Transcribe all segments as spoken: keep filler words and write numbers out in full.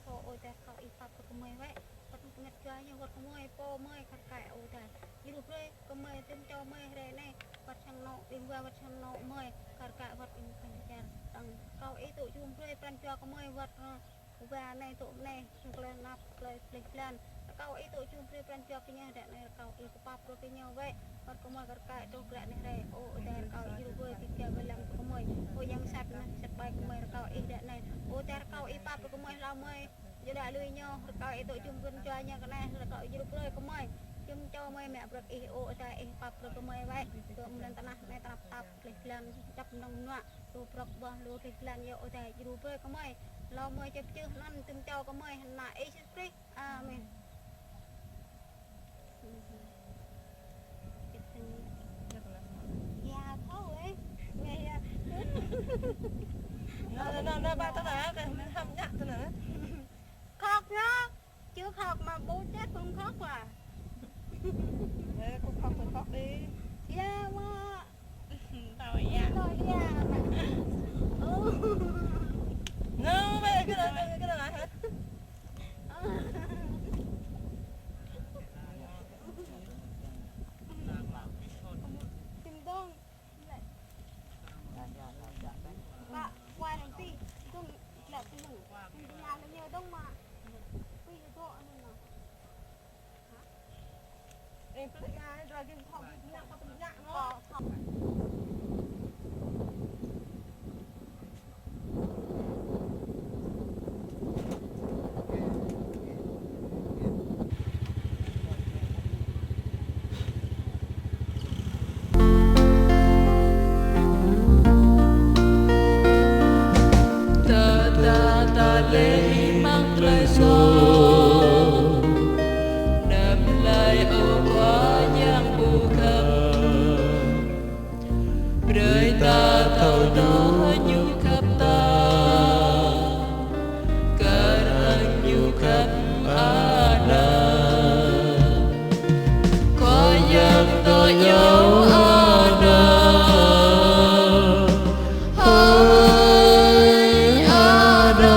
Kâo ơi Adai, rơkâo Ih pap brơi kơ gơmơi wơ̆t. Wơ̆t bơngăt jua ñu wơ̆t gơmơi, pô gơmơi, kar kaĭ ơi Adai. Djru brơi gơmơi, tơm čô gơmơi hrơi anai. Wơ̆t sang anŏ, ƀing gua wơ̆t sang anŏ gơmơi, kar kaĭ wơ̆t ƀing khăn čar. Tơ̆ng rơkâo Ih dŏ jum brơi pran jua gơmơi wơ̆t, ơ, Ƀu ba anai tŭ anai, tơlơi anăp, tơlơi plih blan. Rơkâo Ih dŏ jum brơi pran jua gơñu đah anai, rơkâo Ih kơ pap brơi gơñu wơ̆t. Wơ̆t gơmơi kar kaĭ truh ră anai hrơi. Ơ Adai, rơkâo Ih djru brơi, pơkơyua wai lăng gơmơi. Ơ Yang Sat mơnuih, sat ƀai gơmơi, rơkâo Ih đah anai. Ơ Adai, rơkâo Ih pap brơi gơmơi, hlâo gơmơi djru đah lui ñu, rơkâo Ih dŏ jum pran jua ñu kơ anai, rơkâo Ih djru brơi gơmơi. Jum čô gơmơi mă bruă Ih, Ơ Adai, Ih pap brơi gơmơi wơ̆t. Tơm lŏn tơnah anai tơnap tap plih blan, čăp mơnơ̆ng mơnuă, lu brŏk ƀơ̆ng, lu plih blan yơh, Ơ Adai, djru brơi gơmơi. Hlâo gơmơi čơp čưh anŭn tơm čô gơmơi, anăn Yêsu Krist. Amen. Čơp čưh. Ya, thâo, ê. Nghe ya. Nă, nă, nă, nă, ba tơ nă, kơ mơ̆n hăm ñă tơ nă. Khŏk ya. Chưa khŏk mà bố chết không khóc à? Ê, không khóc, không khóc đi. Iya, Mak. Tao iya. Tao iya, Mak. Ơ. Nơ, bây giờ cái đó, cái đó là hả? Tim dong. Ƀă, quay đằng ti, dong, lĕ ti nưng. Đằng ti nhà lĕ ñu dong mă. Pi dŏ anŭn nă. Hă? Ê, plĕ ya, dra gin thŏk, gin nhă, kơ pơnă, nhă, nă. Ơ, thŏk. Ta, ta, ta lĕ amăng tơlơi soh, anăm lăi ôh Khua Yang ƀu khăp. Brơi ta thâo đaŏ Ñu khăp ta, kar hăng Ñu khăp Adam. Khua Yang tơña Adam: Hơi Adam,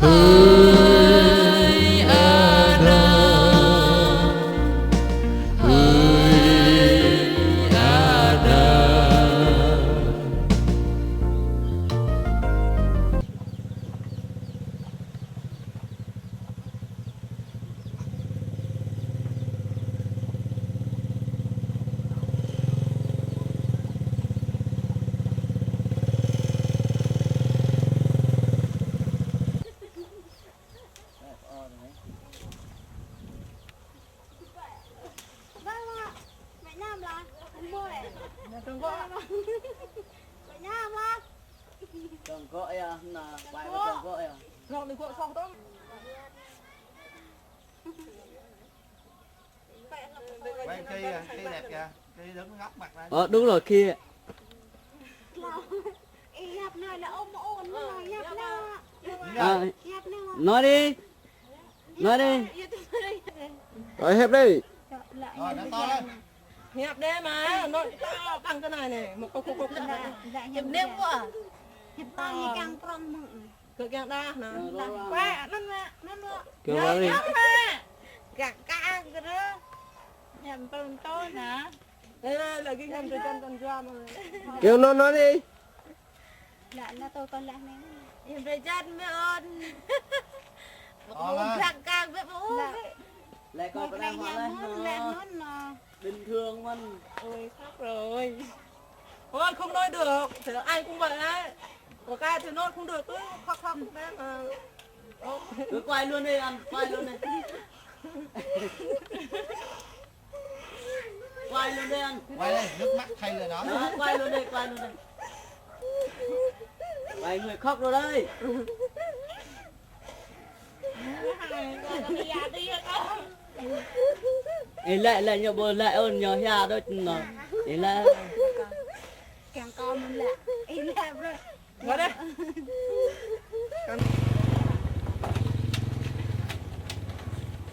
hơi Adam. Hơi Adam. Ba, ba, mẹ Nam là mười. Mẹ Nam là. Trông gõ ya, nă, quay vào trông gõ ya. Trông đi gõ sông trông. Quay cây, cây đẹp kìa, cây đứng ngắp mặt ra. Ờ, đúng rồi kia. Ê, yap nai la ôm ôn, nai yap nai. À, yap nai. Nói đi. Nói đi. Rồi, hiệp đi. Rồi, nó to lên. Hiệp đi mà, nó to bằng cái này này, một cục, cục, cục. Hiệp đi quá. Hiệp to như căng prong mừng. Kơ kiăng đa nă. Kơ kiăng đa nă. Kơ kiăng đa nă. Ê, lagi ngăn tôi chân con dua mà. Kêu nó nói đi. Lă, lă tôi con lă nè. Em phải chân mẹ ơn. Một cú găng găng với bố. Lă. Lă con có đang hỏi lă nôn, lă nôn nă. Bình thường mơ̆n. Ôi, khóc rồi. Ôi, không nói được. Thì ai cũng vậy đấy. Có cái thì nói không được, cứ khóc khóc đấy mà. Ơ. Cứ quay luôn đi anh, quay luôn đi. Quay luôn đi anh. Quay đi, nước mắt thầy rồi đó. Đó, quay luôn đi, quay luôn đi. Quay người khóc rồi đây. Ê, lĕ, lĕ, ñu ƀu lĕ ôh, ñu hia đôč nă. Ê, lĕ. Kiăng kâo mơ̆n lĕ. Ê, lĕ, bro. Ngồi đây.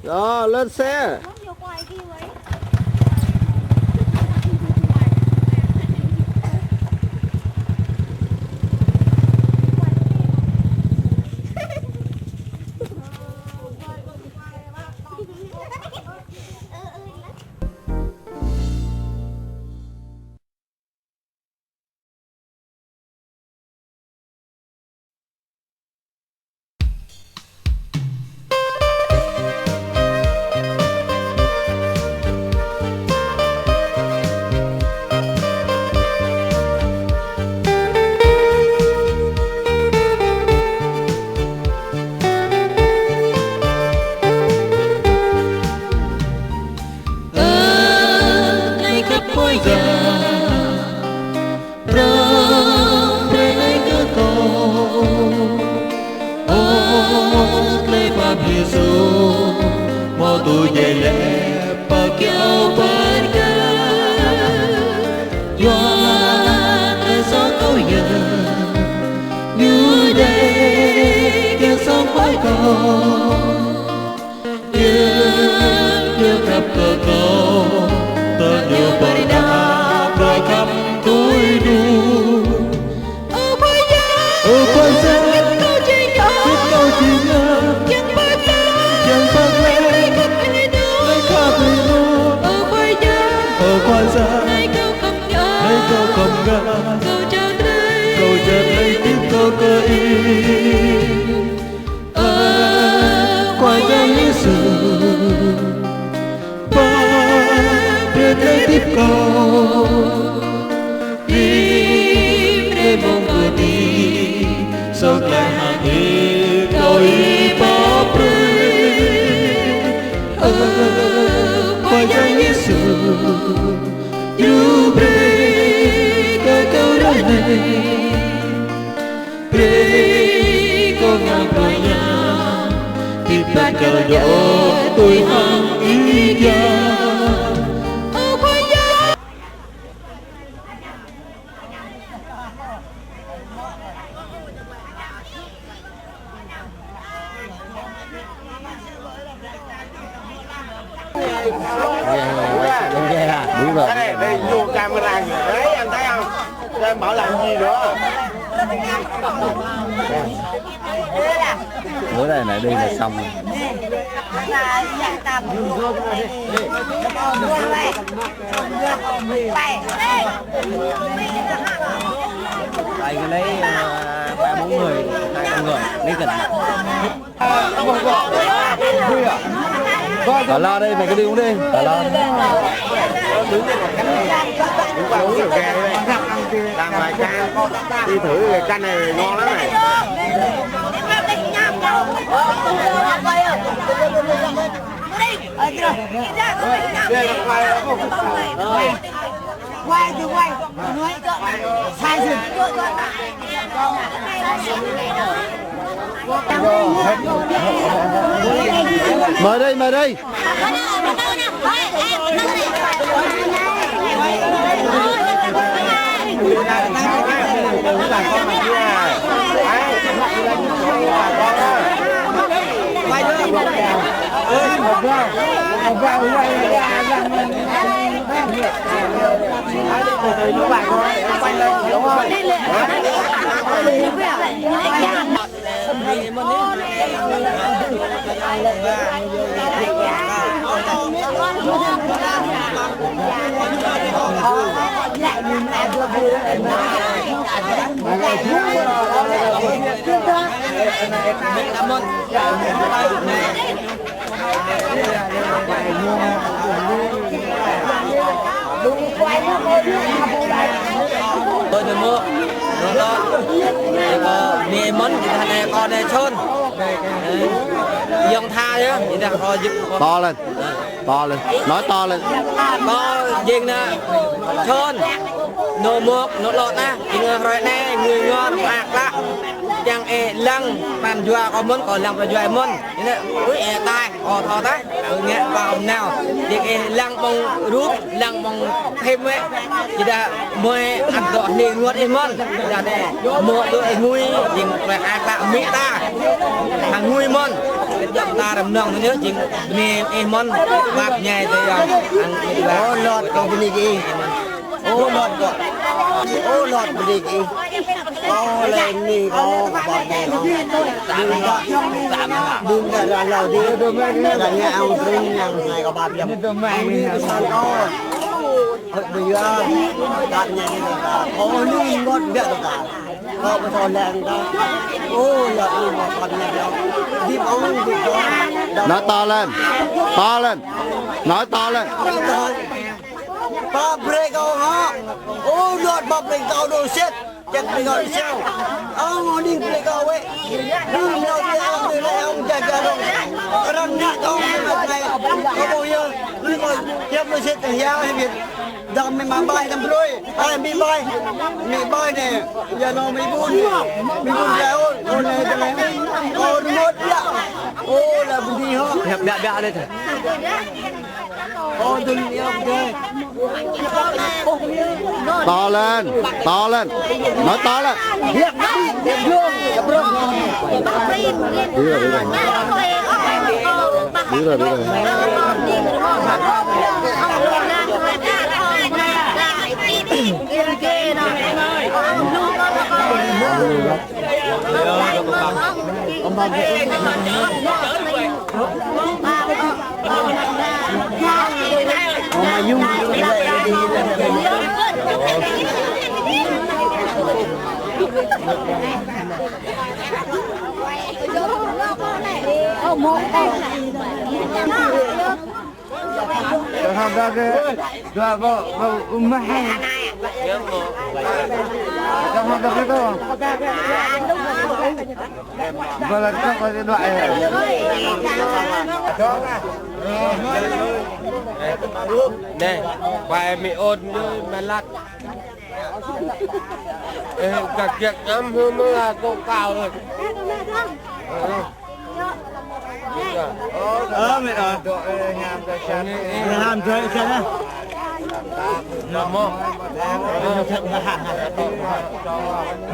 Rồi, lên xe. Muốn vô quay kia vậy? Yêsu, hmâo tŭ djai lĕ pơ kyâo pơ gah. Yua kơ soh kâo yơh, Ñu dai kơ soh pơai kâo. Yơh, Ñu khăp kơ kâo, tơl Ñu pơrơđah brơi khăp tui hluh. Ơ Khua Yang, ơ Khua Yang, git kâo či ngă, git kâo či ngă, kiăng pơklaih, kiăng pơklaih, laih khăp laih hluh, laih khăp laih hluh. Ơ Khua Yang, ơ Khua Yang, laih kâo khŏm ngă, laih kâo khŏm ngă, kâo jao brơi, kâo jao brơi hơdip kâo kơ Ih. Ơ Khua Yang Yêsu, pap brơi tơlơi hơdip kâo. Rĭm hrơi mông kơđi, soh tơlơi hăng Ih kâo Ih pap brơi. Ơ Khua Yang Yêsu, djru brơi kơ kâo ră anai. Brơi kâo ngă bruă Yang, hơdip tơl kơ dŏ tui hăng Ih kiăng. Ơ Khua Yang. Đúng rồi. Cái này phải vô camera. Đấy, anh thấy không? Em bảo làm gì nữa? Bữa này lại đi là xong rồi. Tại cái lấy, ờ, ba bốn người, hai con người, lấy gần. Tao lo đây, mày cứ đi uống đi. Tao lo. Làm vài can, đi thử cái can này ngon lắm này. Mời đây, mời đây. Ơi, đừng mua. Nó đó. Để có mì món, thì thằng này con này chôn. Yong tha chứ, thì thằng con giúp con. To lên. To lên. Nói to lên. Con jing nă chôn. Nô mok, nô lŏ nă. Jing hrơi anai, người ngor, mă klă. Čang ih lăng, pran jua kâo mơ̆n, kâo lăng pran jua ih mơ̆n. Ih nă, ui, ih tai, kâo thâo tah. Ih ngă pơm nao. Jing ih lăng ƀơ̆ng rup, lăng ƀơ̆ng phim wĕ. Či đa mơi ăt dŏ hni rơngot ih mơ̆n. Či đa nê, mơ̆ dŏ ih ngui, jing tơlơi hơ̆k klă mĭ ta. Hăng ngui mơ̆n. Jing ta răm nong nê, jing bơni ih mơ̆n. Pap ñai tơ yơh. Hăng ih đa. Ơ Lŏt, kâo bơni kơ ih. Ơ Lŏt kâo. Ơ Lŏt, bơni kơ ih. Ơ, lĕ anai kâo, kâo pap ñai kâo. Đưm đă, đưm đă ră hlâo dih. Ră anai ong trun, ong anai kâo pap yơh. Ong dih pơsan kâo. Hơi bơyua, pap ñai dih kâo. Ơ, anai rơngot biă kâo. Kâo pơtô leng kâo. Ơ, Lŏt anai kâo pap ñai kâo. Dip ong, dip kâo. Nói to lên. To lên. Nói to lên. Pap brơi kâo hă. Ơ, Lŏt pap brơi kâo đôč sĭt. Čăk brơi kâo đôč sĭt. Ơ, hơning brơi kâo wĕ. Đưm đă kâo tơ lĕ ong čăk kâo đôč. Arăng ngă kâo ngă anai. Kâo ƀuh yơh. Lui kâo čăk đôč sĭt tơhiăp hơbĭt. Dang mĭ mă ƀai dang brơi. Ai mĭ ƀai. Mĭ ƀai nê. Yua nô mĭ ƀun nê. Mĭ ƀun yua ôn. Ôn nê tơ lĕ. Ôn rơngot yơh. Ôn. Biă, biă đơi. To lên, to lên. Nói to lên. Đi rồi, đi rồi. Đi rồi, đi rồi. Jangan ada, dua, dua, dua, rumah. Jangan ada itu. Balat kok masih dua ya. Nè, quay mi ôn với mà lắc. Ê, gạt gạt ngắm hương mới là cô cào rồi. Ơ, mẹ ơi. Mẹ ham rồi, xem nhá. Nè, mô.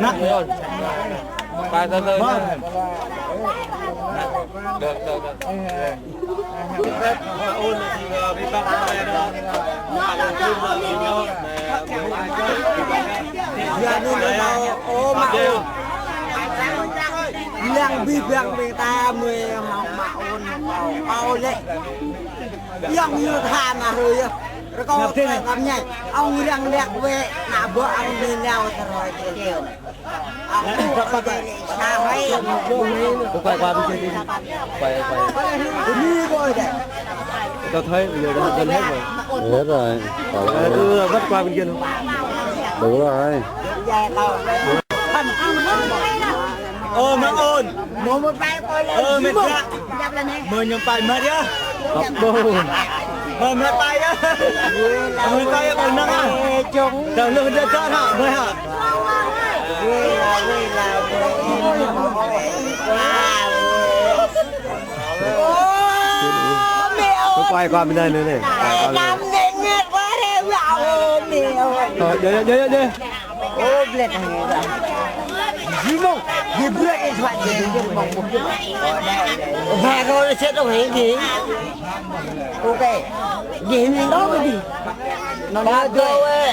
Nè. Phải từ từ. Được, được, được. Ơ, mă ôn. Lăng bi băng bi ta mui hŏng mă ôn. Ơ, lĕ. Yang yu tha mă hrui yơh. Rơkâo tơlơi kăm ñai. Ong răng lek wek. Nă bơ ong bi nao tơroi tơlơi. Quay qua bên kia đi. Quay, quay. Tao thấy bây giờ đã gần hết rồi. Hết rồi. Ờ, cứ vắt qua bên kia thôi. Đúng rồi. Ơ, mă ôn. Ơ, mẹ. Mơ ñu pai mă yơh. Ơ, mă pai yơh. Mơ pai yơh, ƀu năng ah. Tơlơi đa đa hă, mơ hă. Quay qua bên đây nữa này. Quay qua bên đây. Ờ, dê, dê, dê, dê. Ô, ƀlĕ. Jimong, jibret es wa jimong. Ba kơ sét dong heng jing. Ô kê. Jing dong di. Nôn ba dô wê.